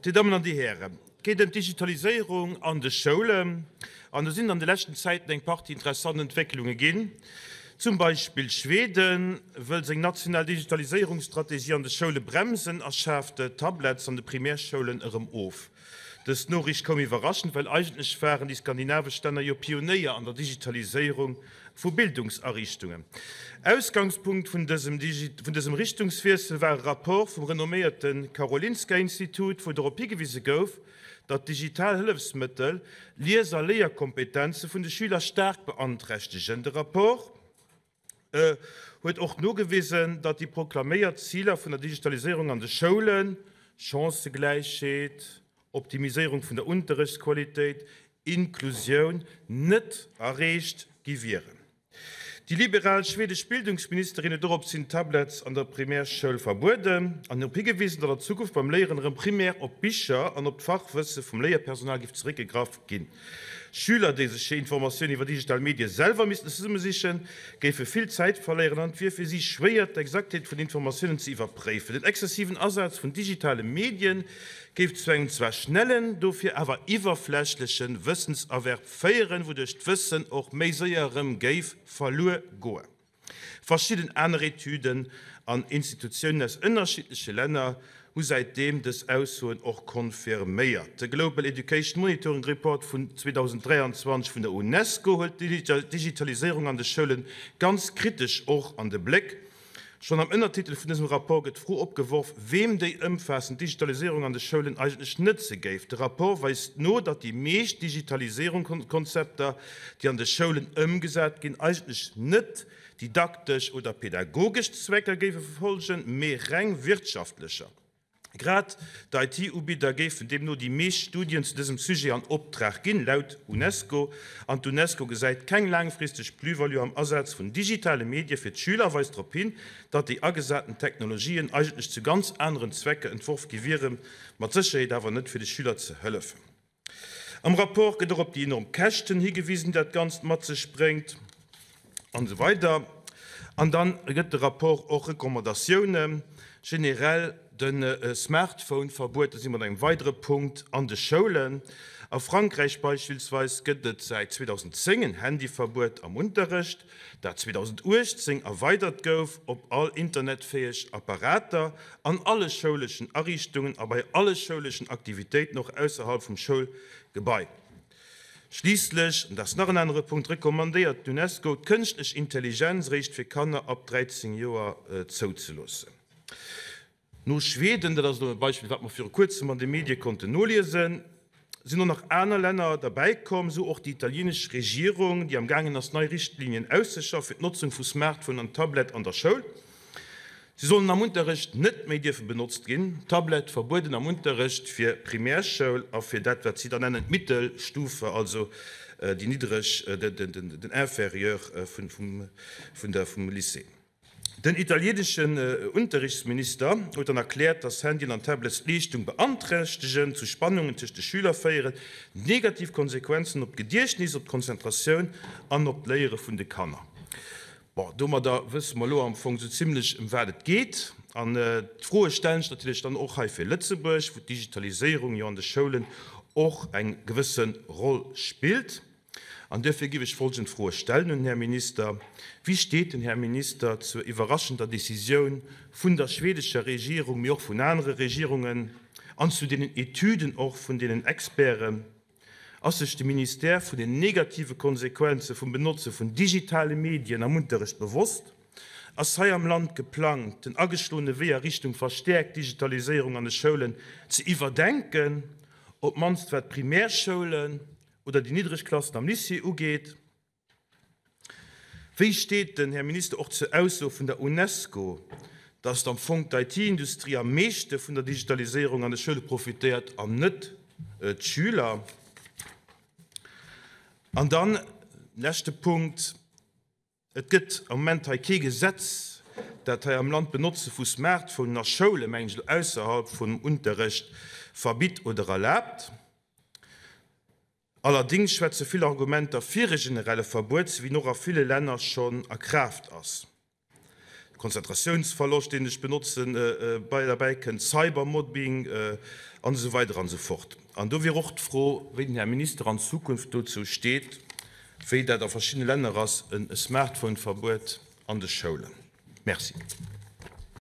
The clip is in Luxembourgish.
Dir Dammen an Dir Hären, et geet ëm d'Digitaliséierung an de Schoulen. An do sinn an de leschten Zäiten eng Partie interessant Entwécklunge ginn. Zum Beispill Schweden wëll seng national Digitaliséierungsstrategie an de Schoule bremsen a schaaft d'Tablets an de Primärschoulen erëm of. Dës Noriicht koum iwwerraschend, well eigentlech waren déi skandinavesch Länner jo Pionéier an der Digitaliséierung vu Bildungsariichtungen. Ausgangspunkt vun dësem vun dësem Richtungswiessel war e Rapport vum renomméierte Karolinska-Institut, wou dorop higewise gouf, datt digital Hëllefsmëttel d'Lies a Léierkompetenze vun de Schüler staark beanträchtegen. De Rapport huet och nogewisen, datt déi proklaméiert Ziler vun der Digitaliséierung an de Schoulen, Chancëgläichheet, Optimiséierung vun der Unterrechtsqualitéit, Inklusioun, net erreecht gi wieren. Déi liberal schwedesch Bildungsministerin huet doropshin d'Tablets an der Primärschoul verbueden an drop higewisen, datt an Zukunft beim Léieren erëm primär op Bicher an op d'Fachwësse vum Léierpersonal géif zeréckgegraff ginn. Schüler, déi sech hir Informatioun iwwer digital Medie selwer missten zesummesichen, géife vill Zäit verléieren an et wier fir si schwéier, d'Exaktheet vun Informatiounen ze iwwerpréifen. Den exzessiven Asaz vun digitale Medien géif zu engem zwar schnellen, dofir awer iwwerflächleche Wëssenserwerb féieren, wouduerch d'Wëssen och méi séier erëm géif verluer goen. Verschidden aner Etüden an Institutiounen aus ënnerschiddleche Länner hu säitdeem dës Aussoen och confirméiert. De Global Education Monitoring Report vun 2023 vun der UNESCO huet d'Digitaliséierung an de Schoule ganz kritesch och an de Bléck. Schonn am Ënnertitel vun dësem Rapport gëtt d'Fro opgeworf, weem déi ëmfaassend Digitaliséierung an de Schoulen eigentlech nëtze géif. De Rapport weist no, datt déi meescht Digitaliséierungkonzepter, déi an de Schoulen ëmgesat ginn, eigentlech net didaktesch oder pedagogesch Zwecker géife verfolgen, mee reng wirtschaftlecher. Grad d'IT-Ubidder géifen deemno déi meescht Studien zu dësem Sujet an Optrag ginn, laut Unesco. An d'Unesco gesäit keng laangfristeg Plus-value am Asaz vun digitale Medie fir d'Schüler a weist drop hin, datt déi agesaten Technologien eigentlech zu ganz aneren Zwecker entworf gi wieren, mat Sécherheet awer net fir de Schüler ze hëllefen. Am Rapport gëtt och op déi enorm Käschten higewisen, déi dat Ganzt mat sech bréngt, an esou weider. An da gëtt de Rapport och Recommandatiounen, generell de Smartphone-Verbuet, do si mer an engem weidere Punkt, an de Schoulen. A Frankräich beispillsweis gëtt et säit 2010 en Handyverbuet am Unterrecht, dat 2018 erweidert gouf op all internetfäeg Apparater an alle schouleschen Ariichtungen a bei alle schouleschen Aktivitéiten, och ausserhalb vum Schoulgebai. Schliisslech, an dat ass nach en anere Punkt, recommandéiert d'UNESCO, d'kënschtlech Intelligenz eréischt fir Kanner ab 13 Joer zouzeloossen. No Schweden, dat ass elo e Beispill, wat mer viru kuerzem an de Medie konnten noliesen, sinn och nach aner Länner derbäikomm, esou och déi italienesch Regierung, déi am gaangen ass, nei Richtlinien auszeschaffen fir d'Notzung vu Smartphone an Tablet an der Schoul. Si sollen am Unterrecht net méi dierfe benotzt ginn. Tablet verbueden am Unterrecht fir Primärschoul a fir dat, wat si da nennen d'Mittelstufe, also déi niddreg, den Inférieur vum Lycée. Den italieneschen Unterrichtsminister huet dann erkläert, dass Handyen an Tablets d'Leeschtung beanträchtegen, zu Spannungen tëscht de Schüler féieren, negativ Konsequenzen op d'Gediechtnis, op d'Konzentratioun an op d'Léiere vun de Kanner. Bon, domadder wësse mer elo am Fong esou zimlech, ëm wat et geet. An d'Froe stellen sech natierlech dann och hei fir Lëtzebuerg, wou d'Digitaliséierung jo an de Schoulen och eng gewësse Roll spillt. An duerfir géif ech folgend Froe stellen un den Här Minister, Wéi steet den Här Minister zur iwwerraschender Décisioun vun der schwedescher Regierung, mee och vun anere Regierungen, an zu deenen Etüden och vun deenen Experten? Ass sech de Ministère vun den negative Konsequenze vum Benotze vun digitale Medien am Unterrecht bewosst? Ass hei am Land geplangt, den ageschloene Wee a Richtung verstäerkt Digitaliséierung an de Schoulen ze iwwerdenken, op d'mannst wat d'Primärschoulen oder déi niddreg Klassen am Lycée ugeet. Wéi steet den Här Minister och zur Ausso vun der UNESCO, datt am Fong d'IT-Industrie am meeschte vun der Digitaliséierung an de Schoule profitéiert an net d'Schüler? An dann, leschte Punkt, Et gëtt am Moment hei kee Gesetz, dat hei am Land d'Benotze vu Smartphonen a Schoulen, mengen ech elo ausserhalb vum Unterrecht, verbitt oder erlaabt. Allerdéngs schwätze vill Argumenter fir e generelle Verbuet, sou wéi en och a ville Länner schonn a Kraaft ass. Konzentratiounsverloscht, deen ech benotzen, derbäi kënnt Cybermobbing an esou weider an esou fort. An do wier och d'Fro, wéi den Här Minister an Zukunft dozou steet, wéi dat a verschiddene Länner ass, e Smartphone-Verbuet an de Schoulen. Merci.